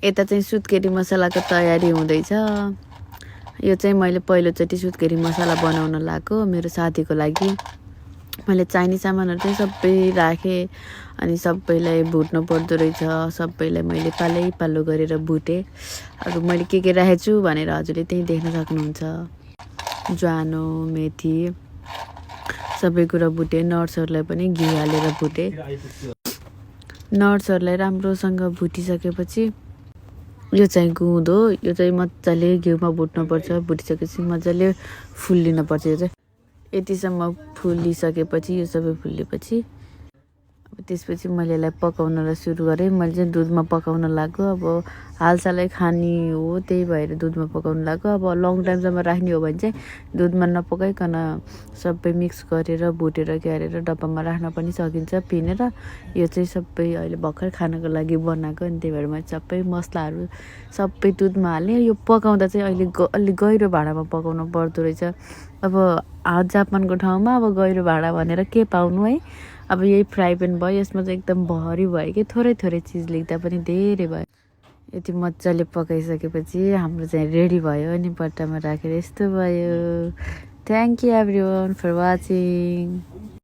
यता चाहिँ सुत्केरी मसलाको तयारी हुँदैछ। यो चाहिँ मैले पहिलोचोटि सुत्केरी मसला बनाउन लागेको मेरो साथीको लागि। मैले चाहिने सामानहरू चाहिँ सबै राखेँ अनि सबैलाई भुट्नु पर्दो रहेछ। सबैलाई मैले पालो गरेर भुटेँ। अब मैले के राखेको छु भनेर हजुरले त्यहीँ देख्न सक्नुहुन्छ। ज्वानो, मेथी सबै कुरा भुटेँ। नट्सहरूलाई पनि घिउ हालेर भुटेँ। नट्सहरूलाई राम्रोसँग भुटिसकेपछि यो चाहिँ गुँद हो। यो चाहिँ मजाले घिउमा भुट्नुपर्छ। भुटिसकेपछि मजाले फुल्लिनुपर्छ। यो चाहिँ यतिसम्म फुलिसकेपछि यो सबै फुलेपछि अब त्यसपछि मैले यसलाई पकाउनलाई सुरु गरेँ। मैले चाहिँ दुधमा पकाउन लाग्यो। अब हालसालै खाने हो त्यही भएर दुधमा पकाउन लाग्यो। अब लङ टाइमसम्म राख्ने हो भने चाहिँ दुधमा नपकाइकन सबै मिक्स गरेर भुटेर क्यारेर डब्बामा राख्न पनि सकिन्छ पिनेर। यो चाहिँ सबै अहिले भर्खर खानको लागि बनाएको अनि त्यही भएर मैले सबै मसलाहरू सबै दुधमा हालेँ। यो पकाउँदा चाहिँ अहिले अलि गहिरो भाँडामा पकाउनु पर्दो रहेछ। अब जापानको ठाउँमा अब गहिरो भाँडा भनेर के पाउनु है। अब यही फ्राई प्यान भयो। यसमा चाहिँ एकदम भरि भयो कि थोरै चिज लेख्दा पनि धेरै भयो। यति मजाले पकाइसकेपछि हाम्रो चाहिँ रेडी भयो अनि पट्टामा राखेर यस्तो भयो। Thank you everyone for watching.